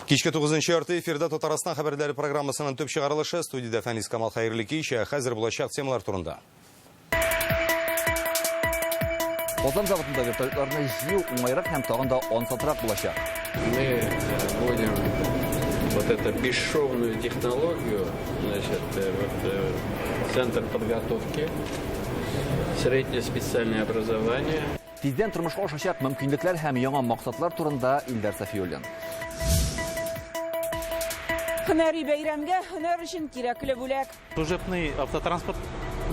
Кичке 9 ярты эфирда Татарстан хәбәрләре программасының төп чыгарылышы. Студиядә Фәнис Камал, хәерле кич. Хәзер булачак темалар турында. Казан заводында вертолетларны җыю уңайрак һәм тагын да ансатрак булачак. Мы будем вот эту бесшовную технологию, значит, вот, центр подготовки, среднее специальное образование. Тиздән тормышка ашачак мөмкинлекләр һәм яңа максатлар турында Илдар Сафиуллин. Һөнәри бәйрәмгә һөнәр өчен кирәкле бүләк. Служебный автотранспорт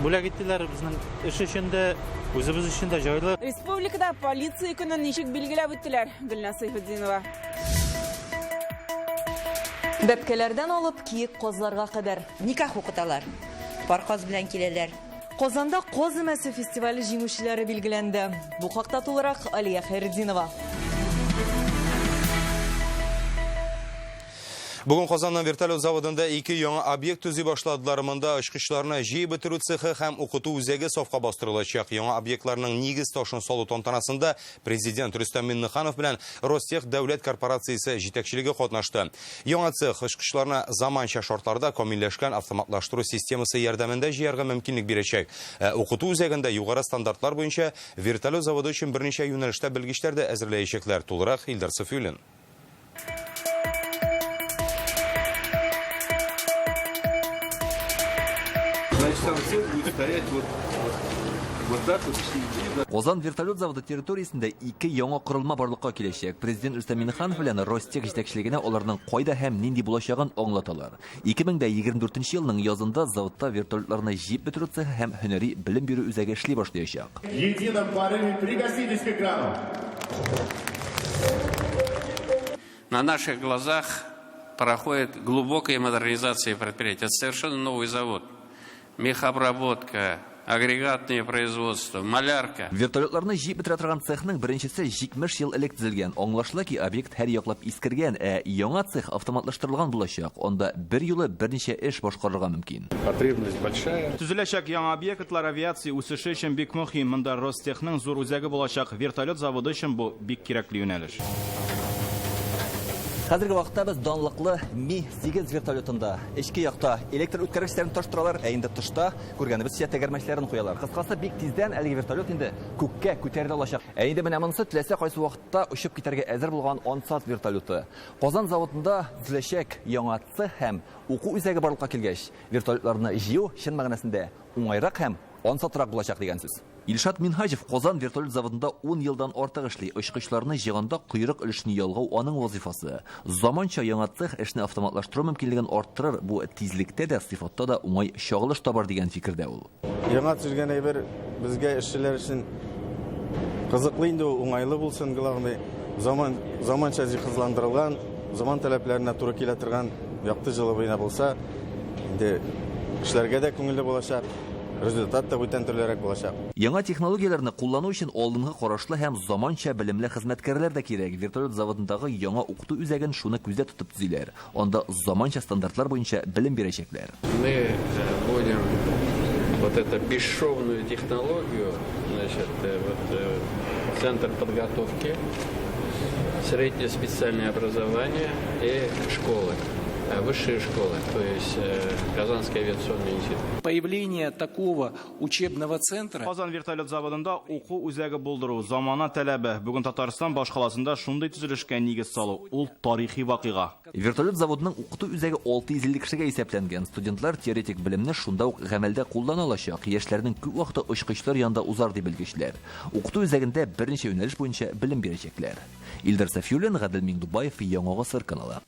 бүләк иттеләр безнең эш өчен дә, үзебез өчен дә җайлы. Республикада полиция көнен ничек билгеләп үттеләр? Гөлназ Сәйфетдинова. Бәбкәләрдән алып киек казларга кадәр. Никах укыталар. Пар каз белән киләләр. Казанда каз өмәсе фестивале җиңүчеләре билгеләнде. Бу хакта тулырак Алия Хәйретдинова. Бүген Казанның вертолет заводында ике яңа объект төзи башладылар. Монда очкычларны җыеп бетерү цехы һәм укыту үзәге сафка бастырылачак. Яңа объектларның нигез ташын салу тантанасында президент Рөстәм Миңнеханов белән Ростех дәүләт корпорациясе җитәкчелеге катнашты. Яңа цех очкычларны заманча шартларда камилләшкән автоматлаштыру системасы ярдәмендә җыярга мөмкинлек бирәчәк. Ә укыту үзәгендә югары стандартлар буенча вертолет заводы өчен берничә юнәлештә белгечләр дә әзерләячәкләр. Тулырак Илдар Сафиуллин. Значит, сам цех будет стоять вот, вот, вот так вот. Казан вертолет заводы территориясендә ике яңа корылма барлыкка киләчәк. Президент Рөстәм Миңнеханов белән Ростех җитәкчелегенә аларның кайда һәм нинди булачагын аңлаталар. 2024 елның язында заводта вертолетларны җыеп бетерү цехы һәм һөнәри белем бирү үзәге эшли башлаячак. В едином порыве пригаситесь к экрану. На наших глазах проходит глубокая модернизация предприятия. Это совершенно новый завод. Мехобработка, агрегатное производство, малярка. Вертолетларны җыеп бетерә торган цехның беренчесе 70 ел элек төзелгән. Аңлашыла ки, объект һәр яклап искергән, ә яңа цех автоматлаштырылган булачак. Анда бер юлы берничә эш башкарырга мөмкин. Потребность большая. Төзеләчәк яңа объектлар авиация үсеше өчен бик мөһим. Монда Ростехның зур үзәге булачак. Вертолет заводы өчен бу бик кирәкле юнәлеш. Хәзерге вакытта без данлыклы Ми-8 вертолетында. Эчке якта электр үткәргечләрен тоташтыралар, ә инде тышта күргәнебезчә тәгәрмәчләрен куялар. Кыскасы, бик тиздән әлеге вертолет инде күккә күтәрелә алачак. Ә инде менә монысы теләсә кайсы вакытта очып китәргә әзер булган Ансат вертолеты. Казан заводында төзеләчәк яңа цех һәм уку үзәге барлыкка килгәч, вертолетларны җыю чын мәгънәсендә уңайрак һәм ансатрак булачак дигән сүз. Илшат Минһаҗев Казан вертолет заводында 10 елдан артык эшли. Очкычларны җыйганда койрык өлешне ялгау аның вазифасы. Заманча яңа цех эшне автоматлаштыру мөмкинлеген арттырыр, бу тизлектә дә, сыйфатта да уңай чагылыш табар дигән фикердә ул. Яңа төзелгән әйбер безгә эшчеләр өчен кызыклы инде ул, уңайлы булсын, главный. Заман, заманча җиһазландырылган, заман таләпләренә туры килә торган якты җылы бина булса, инде эшләргә дә күңелле булачак, результат та бүтән төрлерәк булачак. Яңа технологияләрне куллану өчен алдынгы карашлы һәм заманча белемле хезмәткәрләр дә кирәк. Вертолет заводындагы яңа укыту үзәген шуны күздә тотып төзиләр. Анда заманча стандартлар буенча белем бирәчәкләр. Мы будем вот эту бесшовную технологию, значит, вот, центр подготовки, среднее специальное образование и школы, высшие школы, то есть Казанский авиационный институт. Появление такого учебного центра. Казан вертолет заводында уку үзәге булдыру замана таләбе. Бүген Татарстан башкаласында шундый төзелешкә нигез салу ул тарихи вакыйга. Вертолет заводының укыту үзәге 650 кешегә исәпләнгән. Студентлар теоретик белемне шунда ук гамәлдә куллана алачак. Яшьләрнең күп вакыты очкычлар янында узар дип белгечләр. Укыту үзәгендә берничә юнәлеш буенча белем бирәчәкләр. Илдар Сафиуллин, Гадел Миңдубаев, Яңа Гасыр каналы.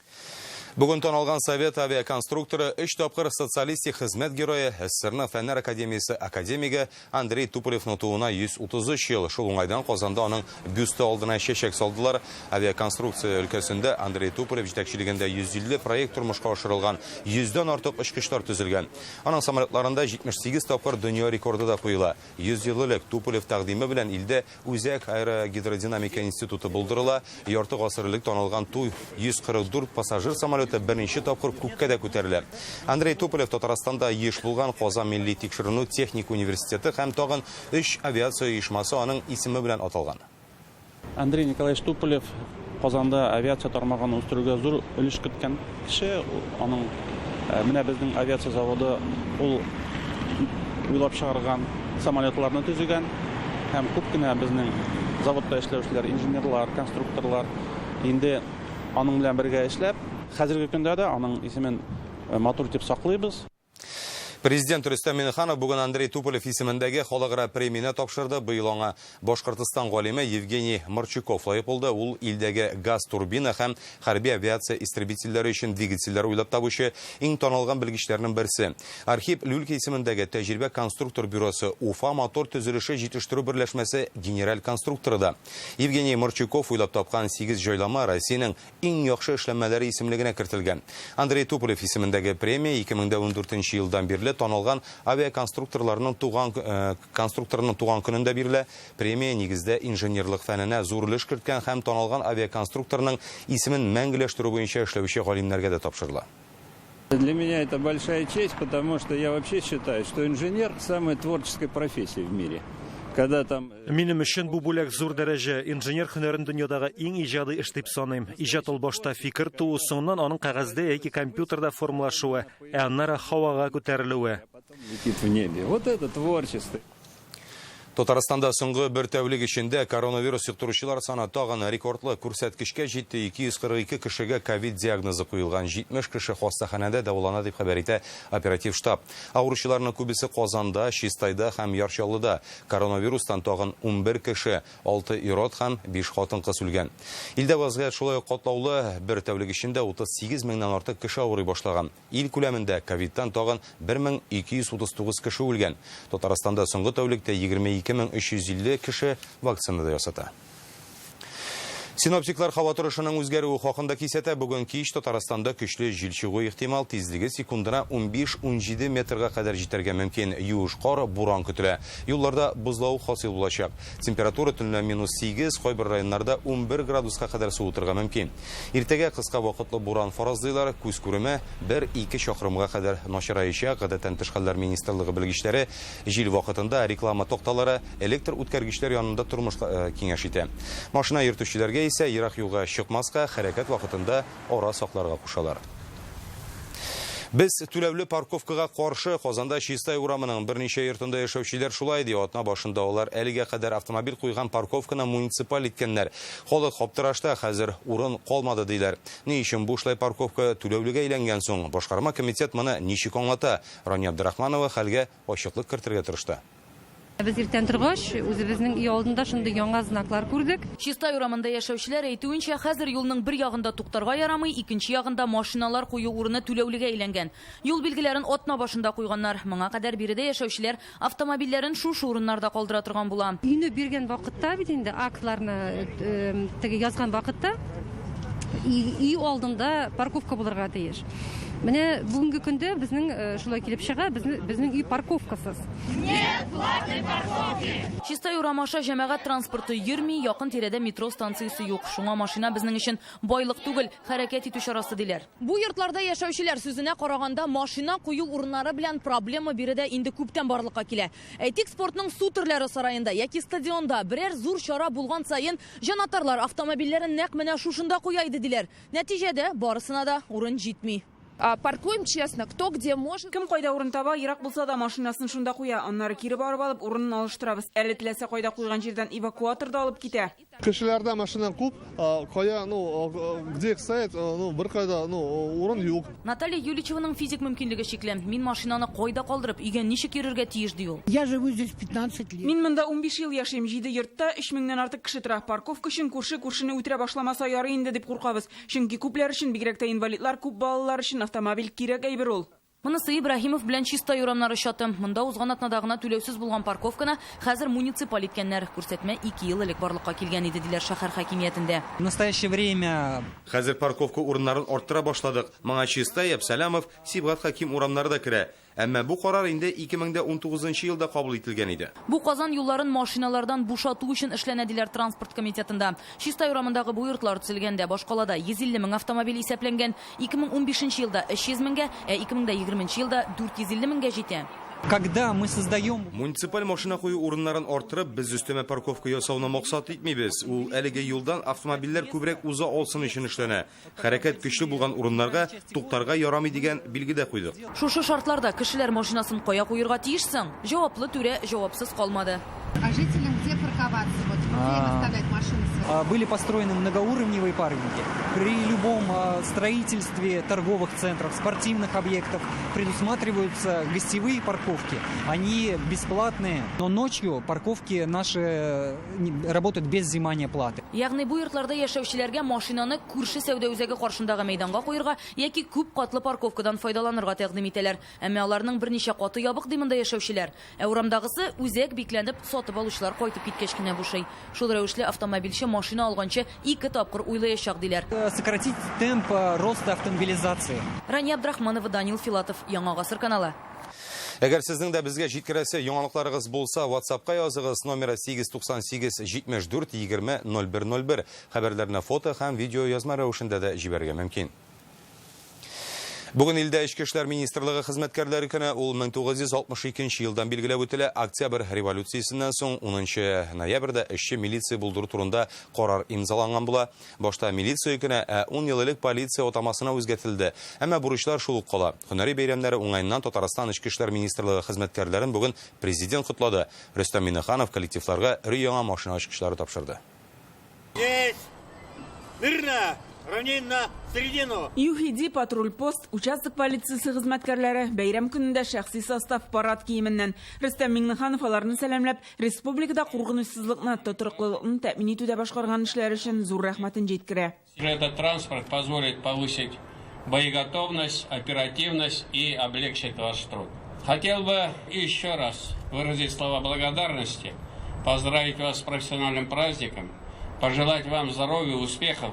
Бүген танылган совет авиаконструкторы, 3 тапкыр социалистик хезмәт герое, СССРның Фәннәр академиясе академигы Андрей Туполевның тууына 133 ел. Шул уңайдан Казанда аның бюсты алдына чәчәк салдылар. Авиаконструкция өлкәсендә Андрей Туполев җитәкчелегендә 150 проект тормышка ашырылган, 100дән артык очкычлар төзелгән. Аның самолетларында 78 тапкыр дөнья рекорды да куела. 100 ел элек Туполев тәкъдиме белән илдә Үзәк аэрогидродинамика институты булдырыла. Ярты гасыр элек танылган Ту-144 пассажир самолеты берничә тапкыр күккә дә күтәрелә. Андрей Туполев Татарстанда еш булган. Казан милли тикшеренү техник университеты һәм тагын 3 авиация оешмасы аның исеме белән аталган. Андрей Николаевич Туполев Казанда авиация тармагын үстерүгә зур өлеш керткән кеше. Аның менә безнең авиация заводы ул уйлап чыгарган самолетларны төзегән һәм күп кенә безнең заводта эшләүчеләр, инженерлар, конструкторлар инде аның белән бергә эшләп, хәзерге көндә дә аның исемен матур итеп саклыйбыз. Президент Рөстәм Миңнеханов бүген Андрей Туполев исемендәге халыкара премияне тапшырды. Быел аңа Башкортстан галиме Евгений Марчуков лаек булды. Ул илдәге газ турбина һәм хәрби авиация истребительләре өчен двигательләр уйлап табучы иң танылган белгечләрнең берсе. Архип Люлька исемендәге тәҗрибә конструктор бюросы Уфа мотор төзелеше җитештерү берләшмәсе генераль конструкторы да. Евгений Марчуков уйлап тапкан 8 җайлама Россиянең иң яхшы эшләнмәләре исемлегенә кертелгән. Андрей Туполев исемендәге премия 2014 елдан бирле танылган авиаконструкторларның туган конструкторының туган көнендә бирелә. Премия нигездә инженерлык фәненә зур өлеш керткән һәм танылган авиаконструкторның исемен мәңгеләштерү буенча эшләүче галимнәргә дә тапшырыла. Для меня это большая честь, потому что я вообще считаю, что инженер самая творческая профессия в мире. Когда там Минем өчен бу бүләк зур дәрәҗә. Инженер һөнәрен дөньядагы иң иҗади эш дип саныйм. Иҗат ул башта фикер туу, соңыннан аның кәгазьдә яки компьютерда формалашуы, ә аннары һавага күтәрелүе. Летит в небе. Вот это творчество. Татарстанда соңгы бер тәүлек эчендә коронавирус йоктыручылар саны тагын рекордлы күрсәткечкә җитте. 242 кешегә ковид диагнозы куелган. 70 кеше хастаханәдә дәвалана дип хәбәр итә оператив штаб. Авыручыларның күбесе Казанда, Чистайда һәм Яр Чаллыда. Коронавирустан тагын 11 кеше, 6 ир-ат һәм 5 хатын-кыз үлгән. Илдә вазгыять шулай ук катлаулы. Бер тәүлек эчендә 38 меңнән артык кеше авырый башлаган. Ил күләмендә ковидтан тагын 1239 кеше үлгән. Татарстанда соңгы тәүлектә 22 350 кеше вакцина да ясата. Синоптиклар һава торышының үзгәрүе хакында кисәтә. Бүген кич Татарстанда көчле җил чыгу ихтимал, тизлеге секундына 15-17 метрга кадәр җитәргә мөмкин. Юеш кар, буран көтелә. Юлларда бозлавык хасил булачак. Температура төнлә минус 8, кайбер районнарда 11 градуска кадәр суытырга мөмкин. Иртәгә кыска вакытлы буран фаразлыйлар, күз күреме 1-2 чакрымга кадәр начараячак. Гадәттән тыш хәлләр министрлыгы белгечләре җил вакытында реклама такталары, электр үткәргечләр янында тормышка киңәш итә. Машина йөртүчеләргә исә ерак юлга чыкмаска, хәрәкәт вакытында ара сакларга кушалар. Без түләүле парковкага каршы. Казанда Чистай урамының берничә йортында яшәүчеләр шулай ди. Атна башында алар әлегә кадәр автомобиль куйган парковканы муниципаль иткәннәр. Халык аптырашта, хәзер урын калмады диләр. Ни өчен бушлай парковка түләүлегә әйләнгән соң? Башкарма комитет моны ничек аңлата? Рания Абдрахманова хәлгә ачыклык кертергә тырышты. Без иртән торгач, үзебезнең өй алдында шундый яңа знаклар күрдек. Чистай урамында яшәүчеләр әйтүенчә, хәзер юлның бер ягында туктарга ярамый, икенче ягында машиналар кую урыны түләүлегә әйләнгән. Юл билгеләрен атна башында куйганнар. Моңа кадәр биредә яшәүчеләр автомобильләрен шушы урыннарда калдыра торган була. Өйне биргән вакытта бит инде актларны теге язган вакытта өй алдында парковка булырга тиеш. Менә бүгенге көндә безнең шулай килеп чыга, безнең өй парковкасыз. Нет платной парковки! Чистай урамы аша җәмәгать транспорты йөрми, якын тирәдә метро станциясе юк. Шуңа машина безнең өчен байлык түгел, хәрәкәт итү чарасы диләр. Бу йортларда яшәүчеләр сүзенә караганда, машина кую урыннары белән проблема биредә инде күптән барлыкка килә. Әйтик, спортның су төрләре сараенда яки стадионда берәр зур чара булган саен җанатарлар автомобильләрен нәкъ менә шушында куя иде диләр. Нәтиҗәдә барысына да урын җитми. Паркуем честно, кто где может. Кем кайда урын таба, ерак булса да машинасын шунда куя. Аннары кире барып алып, урынын алыштырабыз. Әле теләсә кайда куйган җирдән эвакуатор да алып китә. Кешеләрдә машина күп, кая, ну, где их ставить, ну, бер кайда, ну, урын юк. Наталья Юличеваның физик мөмкинлеге чикле. Мин машинаны кайда калдырып, өйгә ничек йөрергә тиеш, ди ул. Я живу здесь 15 лет. Мин монда 15 ел яшим. 7 йортта 3000-нән артык кеше тора. Парковка өчен күрше күршене үтерә башламаса ярый инде дип куркабыз. Чөнки күпләр өчен, бигрәк тә инвалидлар, күп балалар өчен автомобиль кирәк әйбер ул. Монысы Ибраһимов белән Чистай урамнары чаты. Монда узган атнада гына түләүсез булган парковканы хәзер муниципаль иткәннәр. Күрсәтмә 2 ел элек барлыкка килгән иде, диләр шәһәр хакимиятендә. В настоящее время Хәзер парковка урыннарын арттыра башладык. Моңа Чистай, Әбсәләмов, Сибгат Хәким урамнары да керә. Әмма бу карар инде 2019 елда кабул ителгән иде. Бу Казан юлларын машиналардан бушату өчен эшләнә, диләр транспорт комитетында. Чистай урамындагы бу йортлар төзелгәндә башкалада 150 мең автомобиль исәпләнгән. 2015 елда 300 меңгә, ә 2020 елда 450 меңгә җитә. Когда мы создаем Муниципаль машина кую урыннарын арттырып, без өстәмә парковка ясауны максат итмибез. Ул әлеге юлдан автомобильләр күбрәк уза алсын өчен эшләнә. Хәрәкәт көчле булган урыннарга туктарга ярамый дигән билге дә куйдык. Шушы шартларда кешеләр машинасын кая куерга тиеш соң? Җаваплы түрә җавапсыз калмады. А жителям где парковаться? Вот, где им оставлять машины свои? Были построены многоуровневые паркинги. При любом строительстве торговых центров, спортивных объектов предусматриваются гостевые парковки. Они бесплатные, но ночью парковки наши работают без взимания платы. Ягъни бу йортларда яшәүчеләргә машинаны күрше сәүдә үзәге каршындагы мәйданга куерга яки күп катлы парковкадан файдаланырга тәкъдим итәләр. Әмма аларның берничә каты ябык ди монда яшәүчеләр. Ә урамдагысы үзәк бикләнеп, сатып алучылар кайтып киткәч кенә бушый. Шул рәвешле автомобильче машина алганчы ике тапкыр уйлаячак диләр. Сократить темп роста автомобилизации. Рания Абдрахманова, Данил Филатов, Яңа Гасыр каналы. Әгәр сезнең дә безгә җиткерәсе яңалыкларыгыз булса, WhatsApp-ка языгыз номеры 898 74 20 01 01. Хәбәрләрне фото һәм видео язма рәвешендә дә җибәрергә мөмкин. Бүген илдә Эчке эшләр министрлыгы хезмәткәрләре көне, ул 1962 елдан билгеләп үтелә. Октябрь революциясеннән соң 10 ноябрьдә эшче милиция булдыру турында карар имзаланган була. Башта милиция көне, ә 10 ел элек полиция атамасына үзгәртелде. Әмма бурычлар шул ук кала. Һөнәри бәйрәмнәре уңаеннан Татарстан Эчке эшләр министрлыгы хезмәткәрләрен бүген президент котлады. Рөстәм Миңнеханов коллективларга өр-яңа машина ачкычлары тапшырды. Есть! Мирно! Равнин на середину! ЮХИДИ, патруль пост, участок полициясе хезмәткәрләре бәйрәм көнендә шәхси состав парад киеменнән. Рөстәм Миңнеханов аларны сәламләп, республикада куркынычсызлыкны, тотрыклылыкны тәэмин итүдә башкарган эшләр өчен зур рәхмәтен җиткерә. Этот транспорт позволит повысить боеготовность, оперативность и облегчить ваш труд. Хотел бы еще раз выразить слова благодарности, поздравить вас с профессиональным праздником, пожелать вам здоровья, успехов,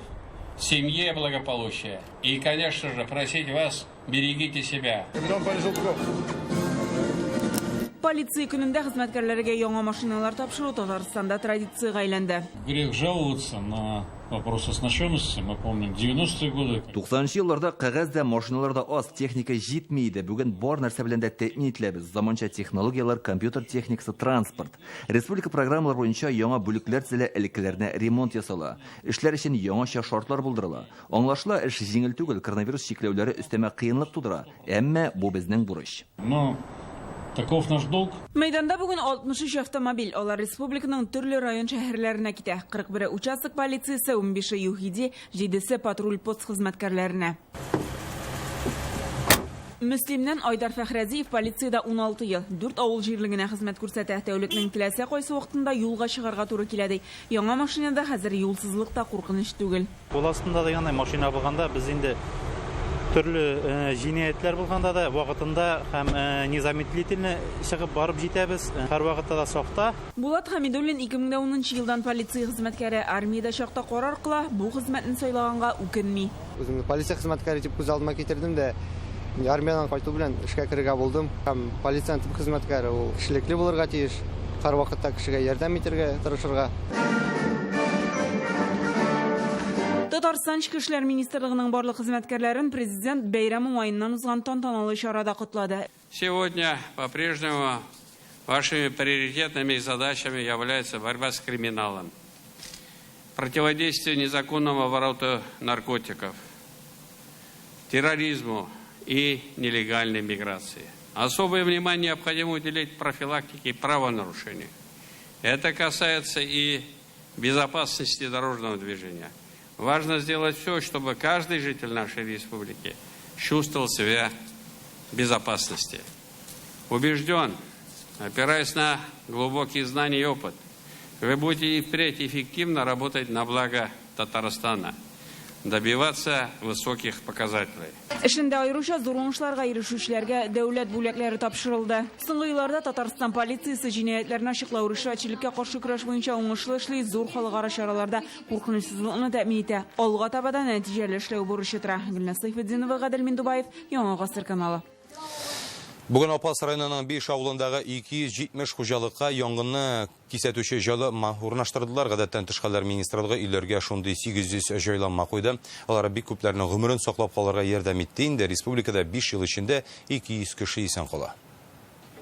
семье благополучия и, конечно же, просить вас, берегите себя. Полиция көнендә хезмәткәрләргә яңа машиналар тапшыру Татарстанда традициягә әйләнде. Грех жаловаться на вопрос оснащенности. Мы помним 90-е годы. 90 елларда кәгазь дә, машиналар да аз, техника җитми иде. Бүген бар нәрсә белән дә тәэмин ителәбез. Заманча технологияләр, компьютер техникасы, транспорт. Республика программалары буенча яңа бүлекләр төзелә, элеккеләренә ремонт ясала. Эшләр өчен яңача шартлар булдырыла. Аңлашыла, эш җиңел түгел, коронавирус чикләүләре өстәмә кыенлык тудыра. Әмма бу безнең бурыч. Но таков наш долг. Мәйданда бүген 63 автомобиль. Алар республиканың төрле район шәһәрләренә китә. 41 участок полициясе, 15 ЮХИДИ, 7 патруль пост хезмәткәрләренә. Мөслимнән Айдар Фәхрәзиев полициядә 16 ел, 4 авыл җирлегенә хезмәт күрсәтә. Тәүлекнең теләсә кайсы вакытында юлга чыгарга туры килә ди. Яңа машинада хәзер юлсызлык та куркыныч түгел. Кул астында дигәндәй машина булганда без инде төрле җинаятьләр булганда да вакытында һәм незамедлительно чыгып барып җитәбез. Һәр вакытта да сакта. Булат Хамидуллин 2010 елдан полиция хезмәткәре, армиядә чакта карар кыла, бу хезмәтне сайлаганга үкенми. Үземне полиция хезмәткәре дип күз алдыма китердем дә, армиядән кайту белән эшкә керергә булдым. Һәм полициянең төп хезмәткәре ул кешелекле булырга тиеш, һәр вакытта кешегә ярдәм итәргә тырышырга. Татарстан Эчке эшләр министрлыгының барлык хезмәткәрләрен президент бәйрәм уңаеннан узган тантаналы чарада котлады. Сегодня по-прежнему вашими приоритетными задачами является борьба с криминалом, противодействие незаконному обороту наркотиков, терроризму и нелегальной миграции. Особое внимание необходимо уделить профилактике правонарушений. Это касается и безопасности дорожного движения. Важно сделать все, чтобы каждый житель нашей республики чувствовал себя в безопасности. Убежден, опираясь на глубокие знания и опыт, вы будете и впредь эффективно работать на благо Татарстана, добиваться высоких показателей. Эшендә аеруча зур уңышларга ирешүчеләргә дәүләт бүләкләре тапшырылды. Соңгы елларда Татарстан полициясе җинаятьләрне ачыклау, ришвәтчелеккә каршы көрәш буенча уңышлы эшли, зур халыкара чараларда куркынычсызлыкны тәэмин итә. Алга таба да нәтиҗәле эшләү бурычы тора. Гөлназ Сайфетдинова, Гадел Миндубаев, Яңа Гасыр каналы. Бүген Апас районының 5 авылындагы 270 хуҗалыкка янгынны кисәтүче җайланма урнаштырдылар. Гадәттән тыш хәлләр министрлыгы өйләргә шундый 800 җайланма куйды. Алар бик күпләрнең гомерен саклап калырга ярдәм итте. Инде республикада 5 ел эчендә 200 кеше исән кала.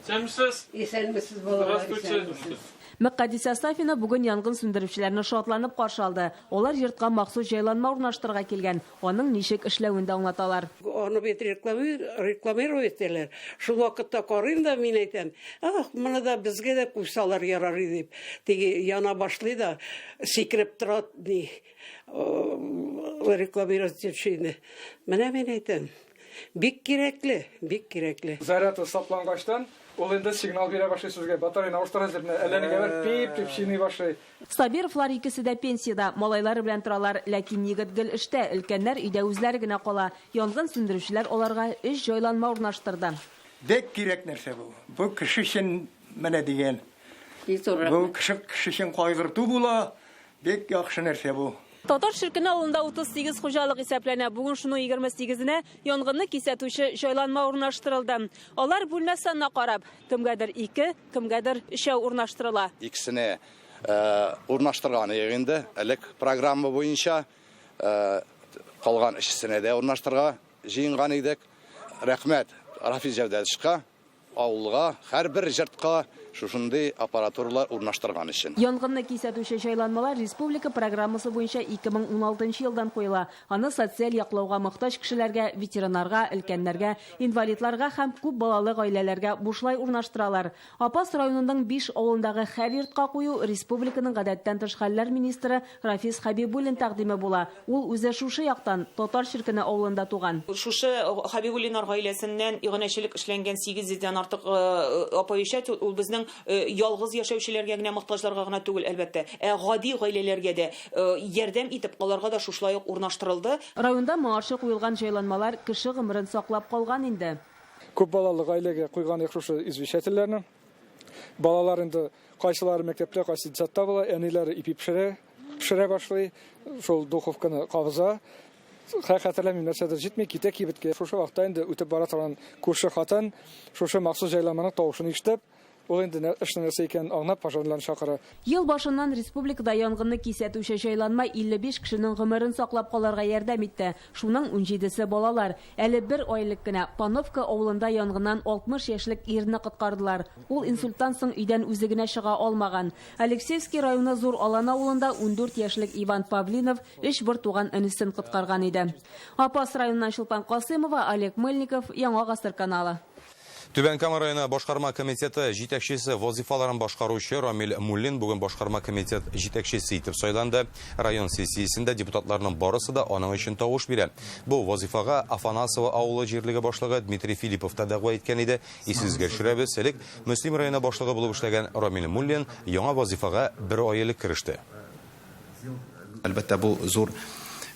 Исәнмесез. Исәнмесез, балалар. Здравствуйте. Мөкаддисә Сафина бүген янгын сүндерүчеләрне шатланып каршы алды. Алар йортка махсус җайланма урнаштырырга килгән. Аның ничек эшләвен дә аңлаталар. Аны бит рекламировать итәләр. Шул вакытта карыйм да мин әйтәм, ах, моны да безгә дә куйсалар ярар иде дип. Теге яна башлый да сикереп тора ни рекламировать итүчене. Менә мин әйтәм, бик кирәкле, бик кирәкле. Заряды саплангачтан, ул инде сигнал бирә башлый сезгә. Батарейны алыштырасыз дип, әллә нигә бер пип дип чиный башлый. Сабировлар икесе дә пенсиядә, малайлары белән торалар. Ләкин егет гел эштә, өлкәннәр өйдә үзләре генә кала. Янгын сүндерүчеләр аларга өч җайланма урнаштырды. Бик кирәк нәрсә бу. Бу кеше өчен менә дигән. Бу кеше кеше өчен кайгырту була. Бик яхшы нәрсә бу. Татар Ширкене авылында 38 хуҗалык исәпләнә. Бүген шуның 28-енә янгынны кисәтүче җайланма урнаштырылды. Алар бүлмә санына карап, кемгәдер ике, кемгәдер өчәү урнаштырыла. Икесенә урнаштырган идек инде. Элек программа буенча калган өчесенә дә урнаштырырга җыенган идек. Рәхмәт Рафис Җәүдәтовичка, авылга, һәрбер йортка шушындый аппаратуралар урнаштырган өчен. Янгынны кисәтүче җайланмалар республика программасы буенча 2016 елдан куела. Аны социаль яклауга мохтаҗ кешеләргә, ветераннарга, өлкәннәргә, инвалидларга һәм күп балалы гаиләләргә бушлай урнаштыралар. Апас районының 5 авылындагы һәр йортка кую республиканың гадәттән тыш хәлләр министры Рафис Хәбибуллин тәкъдиме була. Ул үзе шушы яктан, Татар Ширкене авылында туган. Шушы Хәбибуллиннар гаиләсеннән иганәчелек эшләнгән 800дән артык оповещатель, ул безнең ялгыз яшәүчеләргә генә, мохтаҗларга гына түгел, әлбәттә, ә гади гаиләләргә дә ярдәм итеп, аларга да шушылай ук урнаштырылды. Районда моңарчы куелган җайланмалар кеше гомерен саклап калган инде. Күп балалы гаиләгә куйган идек шушы извещательләрне. Балалар инде кайсылары мәктәптә, кайсы детсадта була, әниләре ипи пешерә, пешерә башлый, шул духовканы кабыза. Хәтерләмим, нәрсәдер җитми, китә кибеткә. Шушы вакытта инде үтеп бара торган күрше хатын шушы махсус җайланманың тавышын ишетеп, ул инде эшнең нәрсә икәнен аңлап, пожарларны чакыра. Ел башыннан республикада янгынны кисәтүче җайланма 55 кешенең гомерен саклап калырга ярдәм итте. Шуның 17-се балалар. Әле бер айлык кенә Пановка авылында янгыннан 60 яшьлек ирне коткардылар. Ул инсульттан соң өйдән үзе генә чыга алмаган. Алексеевский районы Зур Алан авылында 14 яшьлек Иван Павлинов өч бер туган энесен коткарган иде. Апас районыннан Чулпан Касыймова, Олег Мыльников, Яңа Гасыр каналы. Түбән Кама районы башкарма комитеты җитәкчесе вазифаларын башкаручы Рамил Муллин бүген башкарма комитет җитәкчесе итеп сайланды. Район сессиясендә депутатларның барысы да аның өчен тавыш бирә. Бу вазифага Афанасово авылы җирлеге башлыгы Дмитрий Филиппов та дәгъва иткән иде. Исегезгә төшерәбез, элек Мөслим районы башлыгы булып эшләгән Рамил Муллин яңа вазифага бер ай элек кереште. Әлбәттә, бу зур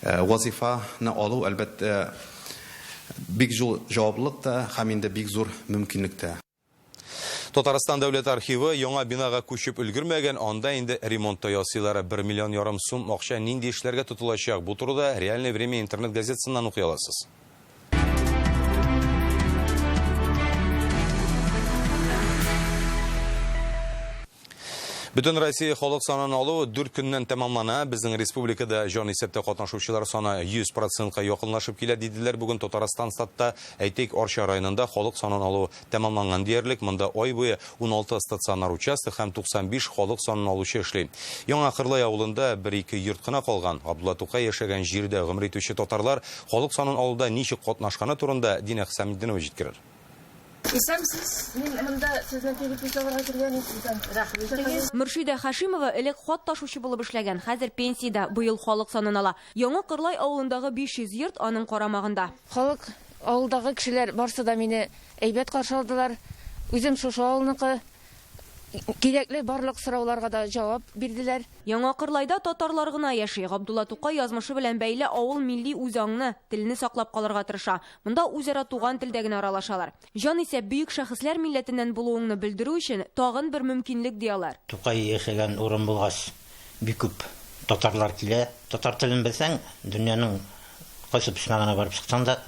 вазифаны алу, әлбәттә, бик зур җаваплылык та һәм инде бик зур мөмкинлек тә. Татарстан дәүләт архивы яңа бинага күчеп өлгермәгән, анда инде ремонт та ясыйлар. 1 миллион ярым сум акча нинди эшләргә тотылачак? Бу турыда Реальное время интернет газетасыннан укый аласыз. Бөтен Россия халык санын алу 4 көннән тәмамлана. Безнең республикада җан исәптә катнашучылар саны 100%-ка якынлашып килә, диделәр бүген Татарстан статта. Әйтик, Арча районында халык санын алу тәмамланган диярлек. Монда ай буе 16 стационар участок һәм 95 халык санын алучы эшли. Яңа Кырлай авылында бер-ике йорт кына калган. Габдулла Тукай яшәгән җирдә гомер итүче татарлар халык санын алуда ничек катнашканы турында Динә Хисаметдинова җиткерер. Исәнмесез, мин монда сездән перепись алырга килгән идем. Рәхмәт. Мөршидә Хашимова элек хат ташучы булып эшләгән, хәзер пенсиядә, быел халык санын ала. Яңа Кырлай авылындагы 500 йорт аның карамагында. Халык, авылдагы кешеләр барсы да мине әйбәт каршы алдылар. Үзем шушы авылныкы. Кирәкле барлык сорауларга да җавап бирделәр. Яңа Кырлайда татарлар гына яши. Габдулла Тукай язмышы белән бәйле авыл милли үзаңны, телне саклап калырга тырыша. Монда үзара туган телдә генә аралашалар. Җан исә бөек шәхесләр милләтеннән булуыңны белдерү өчен тагын бер мөмкинлек ди алар. Тукай яшәгән урын булгач, бик күп татарлар килә. Татар телен белсәң, дөньяның кайсы почмагына барып чыксаң да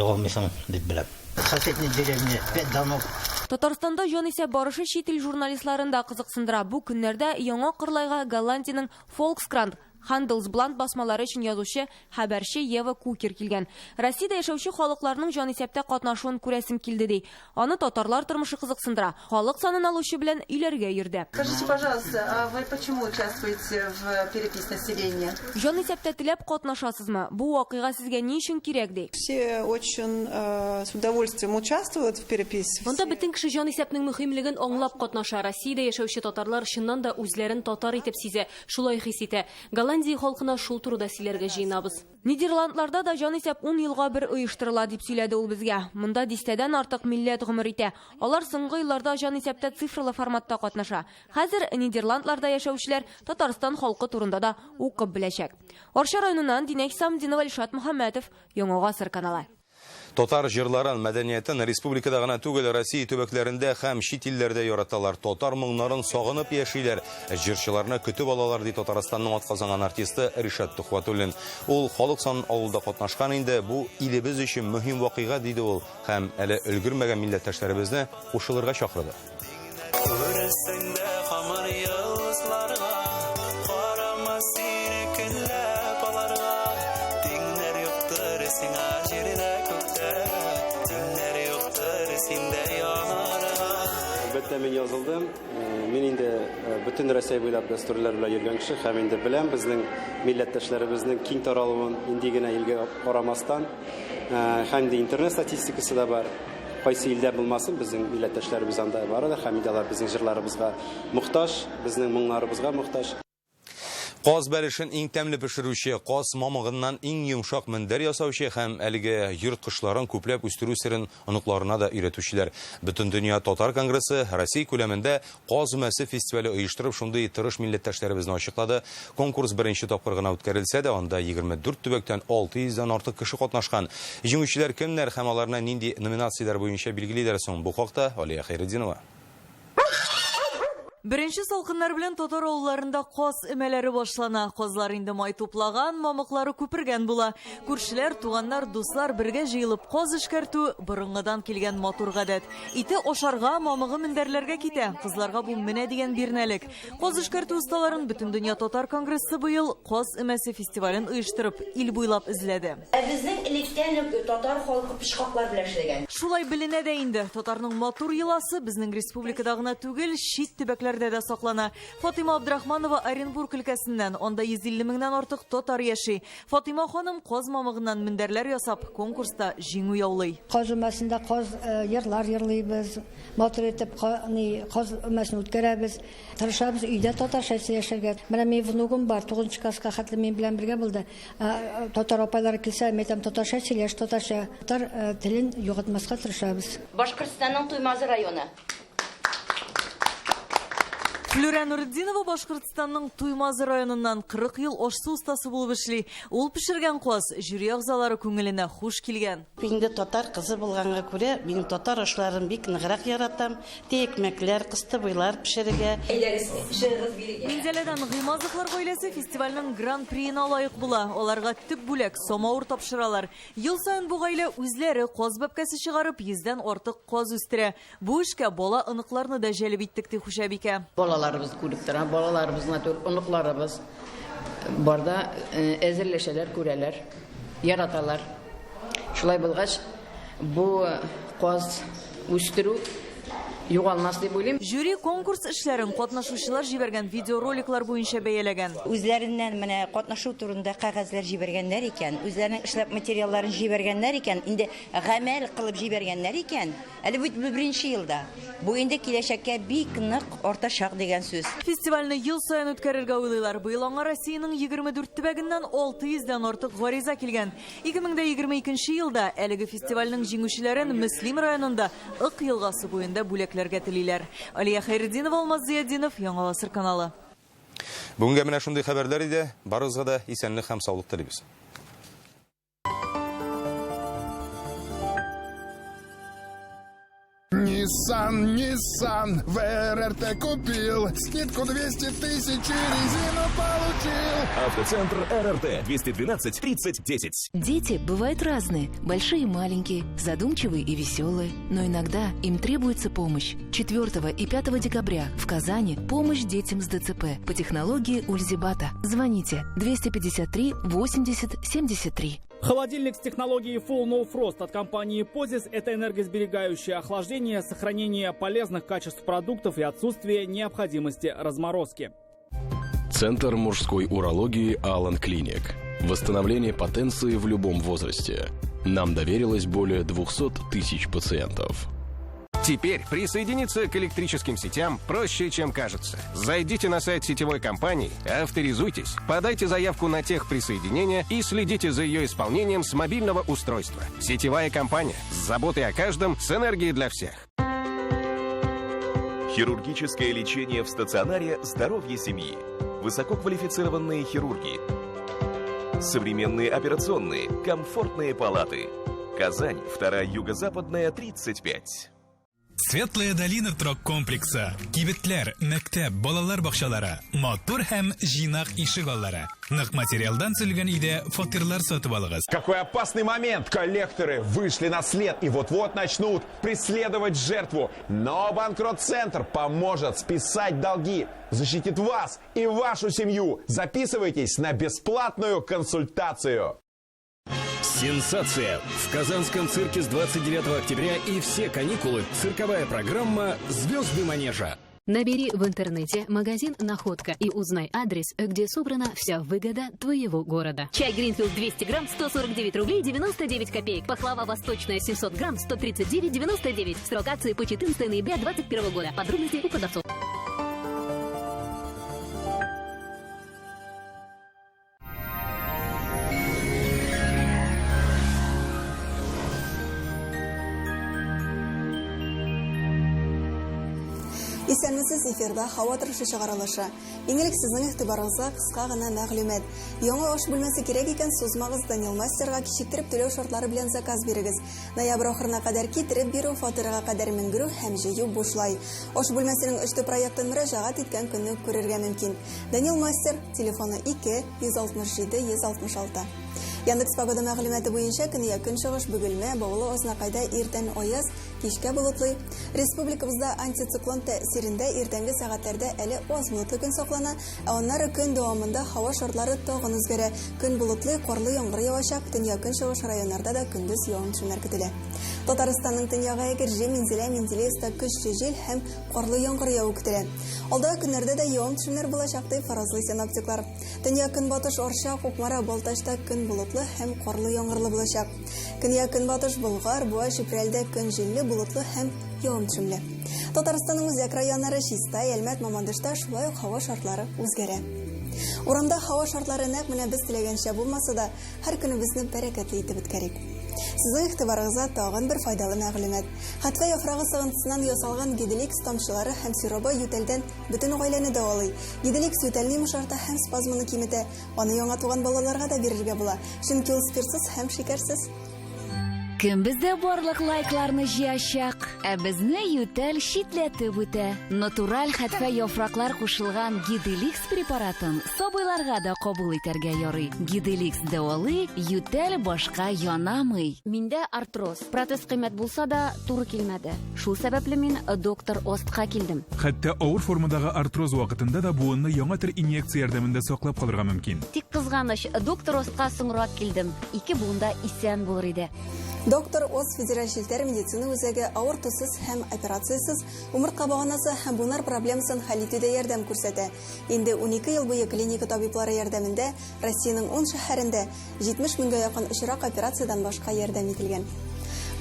югалмыйсың дип беләм. Соседней деревне 5 домов. Татарстанда җан исәп барышы чит ил журналистларын да кызыксындыра. Бу көннәрдә Яңа Кырлайга Голландиянең Volkskrant Handelsblatt басмалары өчен язучы, хәбәрче Ева Кукер килгән. Россиядә яшәүче халыкларның җанисәптә катнашуын күрәсем килде, ди. Аны татарлар тормышы кызыксындыра. Халык санын алучы белән өйләргә йөрде. Скажите, пожалуйста, а вы почему участвуете в переписи населения? Җанисәптә теләп катнашасызмы? Бу вакыйга сезгә ни өчен кирәк, ди. Все очень с удовольствием участвуют в переписи. Монда бөтен кеше җанисәпнең мөһимлеген аңлап катнаша. Россиядә яшәүче татарлар чыннан да үзләрен татар итеп сизә, шулай хис итә. Голландия халкына шул турыда сөйләргә җыенабыз. Нидерландларда да җанисәп ун елга бер оештырыла, дип сөйләде ул безгә. Монда дистәдән артык милләт гомер итә. Алар соңгы елларда җанисәптә цифрлы форматта катнаша. Хәзер Нидерландларда яшәүчеләр Татарстан халкы турында да укып беләчәк. Арча районыннан Динә Хисамтдинова, Илшат Мөхәммәтов, Яңа Гасыр каналы. Татар җырларын, мәдәниятен республикада гына түгел, Россия төбәкләрендә һәм чит илләрдә яраталар. Татар моңнарын сагынып яшиләр. Җырчыларны көтеп алалар, ди Татарстанның атказанган артисты Ришат Төхвәтуллин. Ул халык санын алуда катнашкан инде. Бу илебез өчен мөһим вакыйга, диде ул һәм әле өлгермәгән милләттәшләребезне кушылырга чакырды. Күрерсең дә һаман йолдызларга, Карама син көнләп аларга. Тиңнәр юктыр сиңа җирдә, күктә, Тиңнәр юктыр синдә янарга. Әлбәттә, мин язылдым. Мин инде бөтен Рәсәй буйлап гастрольләр белән йөргән кеше һәм инде беләм безнең милләттәшләребезнең киң таралуын, нинди генә илгә карамастан. Һәм инде интернет статистикасы да бар. Кайсы илдә булмасын, безнең милләттәшләребез анда бар да, һәм инде алар безнең җырларыбызга мохтаҗ, безнең моңнарыбызга мохтаҗ. Каз бәлешен иң тәмле пешерүче, каз мамыгыннан иң йомшак мендәр ясаучы һәм әлеге йорт кошларын күпләп үстерү серен оныкларына да өйрәтүчеләр. Бөтендөнья татар конгрессы Россия күләмендә Каз өмәсе фестивале оештырып, шундый тырыш милләттәшләребезне ачыклады. Конкурс беренче тапкыр гына үткәрелсә дә, анда 24 төбәктән 600 дән артык кеше катнашкан. Җиңүчеләр кемнәр һәм аларны нинди номинацияләр буенча билгелиләр соң? Бу хакта Алия Хәйретдинова. Беренче салкыннар белән татар авылларында каз өмәләре башлана. Казлар инде май туплаган, мамыклары күпергән була. Күршеләр, туганнар, дуслар бергә җыелып каз эшкәртү борынгыдан килгән матур гадәт. Ите ашарга, мамыгы мендәрләргә китә. Кызларга бу менә дигән бирнәлек. Каз эшкәртү осталарын Бөтендөнья татар конгрессы быел Каз өмәсе фестивален оештырып, ил буйлап эзләде. Ә безнең электән үк татар халкы пычкаклар белән эшләгән. Шулай беленә дә инде, татарның матур йоласы безнең республикада гына түгел, чит төбәкләрдә дә саклана. Фатыйма Абдрахманова Оренбург өлкәсеннән, анда 150 меңнән артык татар яши. Фатыйма ханым каз мамыгыннан мендәрләр ясап, конкурста җиңү яулый. Каз өмәсендә каз йырлар йырлыйбыз, матур итеп каз өмәсен үткәрәбез. Тырышабыз өйдә татарча сөйләшергә. Менә минем внугым бар, тугызынчы класска хәтле минем белән бергә булды. Татар апайлары килсә, мин әйтәм, татарча сөйләш, татарча. Татар телен югалтмаска тырышабыз. Башкортстанның Туймазы районы. Флүрә Нуретдинова Башкортстанның Туймазы районыннан 40 ел аш-су остасы булып эшли. Ул пешергән каз жюри әгъзалары күңеленә хуш килгән. Инде татар кызы булганга күрә, мин татар ашларын бик ныграк яратам. Тиекмәкләр, кыстыбыйлар пешерергә. Әйдәгез, чыгыгыз бирегә. Минзәләдән Гыймазовлар гаиләсе фестивальнең гран-приена лаек була. Аларга төп бүләк, самавыр тапшыралар. Ел саен бу гаилә үзләре каз бәбкәсе чыгарып, йөздән артык каз үстерә. Бу эшкә бала-оныкларны да җәлеп иттек, ди хуҗабикә. Балаларыбыз күреп тора, балаларыбыз гына түгел, оныкларыбыз бар да әзерләшәләр, күрәләр, яраталар. Шулай булгач, бу каз үстерү югалмас дип уйлыйм. Жюри конкурс эшләрен катнашучылар җибәргән видеороликлар буенча бәяләгән. Үзләреннән менә катнашу турында кәгазьләр җибәргәннәр икән, үзләренең эшләп материалларын җибәргәннәр икән, инде гамәл кылып җибәргәннәр икән, Әле бит бу беренче елда. Бу инде киләчәккә бик нык артачак дигән сүз. Фестивальне ел саен үткәрергә уйлыйлар. Быел аңа Россиянең 24 төбәгеннән 600 дән артык гариза килгән. 2022 елда әлеге фестивальнең җиңүчеләрен Мөслим районында Ык елгасы буенда бүләкләргә телиләр. Алия Хәйретдинова, Алмаз Зыятдинов, Яңа Гасыр каналы. Бүгенгә менә шундый хәбәрләр иде. Барыгызга да исәнлек һәм саулык телибез. Ниссан, Ниссан, в РРТ купил, скидку 200 тысяч и резину получил. Автоцентр РРТ 212 30 10. Дети бывают разные, большие и маленькие, задумчивые и веселые. Но иногда им требуется помощь. 4 и 5 декабря в Казани помощь детям с ДЦП по технологии Ульзибата. Звоните 253 80 73. Холодильник с технологией Full No Frost от компании Pozis – это энергосберегающее охлаждение, сохранение полезных качеств продуктов и отсутствие необходимости разморозки. Центр мужской урологии Алан Клиник. Восстановление потенции в любом возрасте. Нам доверилось более 200 тысяч пациентов. Теперь присоединиться к электрическим сетям проще, чем кажется. Зайдите на сайт сетевой компании, авторизуйтесь, подайте заявку на техприсоединение и следите за ее исполнением с мобильного устройства. Сетевая компания с заботой о каждом, с энергией для всех. Хирургическое лечение в стационаре «Здоровье семьи». Высококвалифицированные хирурги. Современные операционные, комфортные палаты. Казань, 2 Юго-Западная, 35. Светлая долина торак комплексы, кибетләр, мәктәп, балалар бакчалары, матур һәм җыйнак ишегаллары. Нык материалдан төзелгән өйдә фатирлар сатып алыгыз. Какой опасный момент! Коллекторы вышли на след и вот-вот начнут преследовать жертву. Но Банкрот-центр поможет списать долги, защитит вас и вашу семью. Записывайтесь на бесплатную консультацию. Сенсация! В Казанском цирке с 29 октября и все каникулы цирковая программа «Звезды манежа». Набери в интернете магазин «Находка» и узнай адрес, где собрана вся выгода твоего города. Чай Гринфилд 200 грамм 149 рублей 99 копеек. Пахлава восточная 700 грамм 139,99. Срок акции по 14 ноября 2021 года. Подробности у продавцов. Исәнмесез, эфирда һава торышы чыгарылышы. Иң элек сезнең игътибарыгызга кыска гына мәгълүмат. Яңа аш бүлмәсе кирәк икән, сузмагыз, Данил Мастерга кичектереп түләү шартлары белән заказ бирегез. Ноябрь ахырына кадәр китереп бирү, фатирга кадәр менгерү һәм җыю бушлай. Аш бүлмәсенең өчте проектын мөрәҗәгать иткән көнне күрергә мөмкин. Данил Мастер, телефоны 2 167 166. Яндекс погода мәгълүматы буенча көньяк көнчыгыш Бөгелмә, Баулы, Азнакайда иртән аяз, кичкә болытлы. Республикабызда антициклон тәэсирендә иртәнге сәгатьләрдә әле аз болытлы көн саклана, ә аннары көн дәвамында һава шартлары тагын үзгәрә. Көн болытлы, карлы яңгыр явачак, төньяк көнчыгыш районнарда да көндез явым-төшемнәр көтелә. Татарстанның төньягы Әгерҗе, Минзәлә, Менделеевскта көчле җил һәм карлы яңгыр яву көтелә. Алдагы көннәрдә дә явым-төшемнәр булачак дип фаразлый синоптиклар. Төньяк көнбатыш Арча, Кукмара, Балтачта көн болытлы һәм карлы яңгырлы булачак. Көньяк көнбатыш Болгар, Буа, Чүпрәлдә көн җилле, болытлы һәм явым-төшемле. Татарстанның үзәк районнары Чистай, Әлмәт, Мамадышта шулай ук һава шартлары үзгәрә. Урамда һава шартлары нәкъ менә без теләгәнчә булмаса да, һәр көнебезне бәрәкәтле итеп үткәрик. Сезнең игътибарыгызга тагын бер файдалы мәгълүмат. Хәтфә яфрагы сыгынтысыннан ясалган Гиделикс тамчылары һәм сиробы ютәлдән бөтен гаиләне дәвалый. Гиделикс ютәлне йомшарта һәм спазманы киметә. Аны яңа туган балаларга да бирергә була, чөнки ул спиртсыз һәм шикәрсез. Кем бездә барлык лайкларны җыячак? Ә безне ютәл читләтеп үтә. Натураль хәтфә яфраклар кушылган Гиделикс препаратын сабыйларга да кабул итәргә ярый. Гиделикс дәвалый, ютәл башка янамый. Миндә артроз. Протез кыйммәт булса да, туры килмәде. Шул сәбәпле мин доктор Остка килдем. Хәтта авыр формадагы артроз вакытында да буынны яңа төр инъекция ярдәмендә саклап калырга мөмкин. Тик кызганыч, доктор Остка соңрак килдем. Ике буында исән булыр иде. Доктор Ост федераль челтәр медицина үзәге авыртусыз һәм операциясез умыртка баганасы һәм буыннар проблемасын хәл итүдә ярдәм күрсәтә. Инде 12 ел буе клиника табиблары ярдәмендә Россиянең 10 шәһәрендә 70 меңгә якын очрак операциядән башка ярдәм ителгән.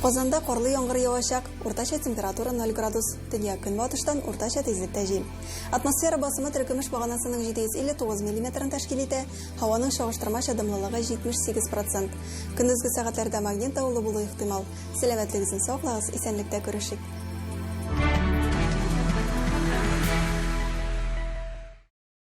Казанда карлы яңгыр явачак, уртача температура 0 градус, төньяк көнбатыштан уртача тизлектә җил. Атмосфера басымы теркемеш баганасының 759 миллиметрын тәшкил итә, һаваның чагыштырмача дымлылыгы 78%. Көндезге сәгатьләрдә магнит давылы булу ихтимал. Сәламәтлегегезне саклагыз, исәнлектә күрешик.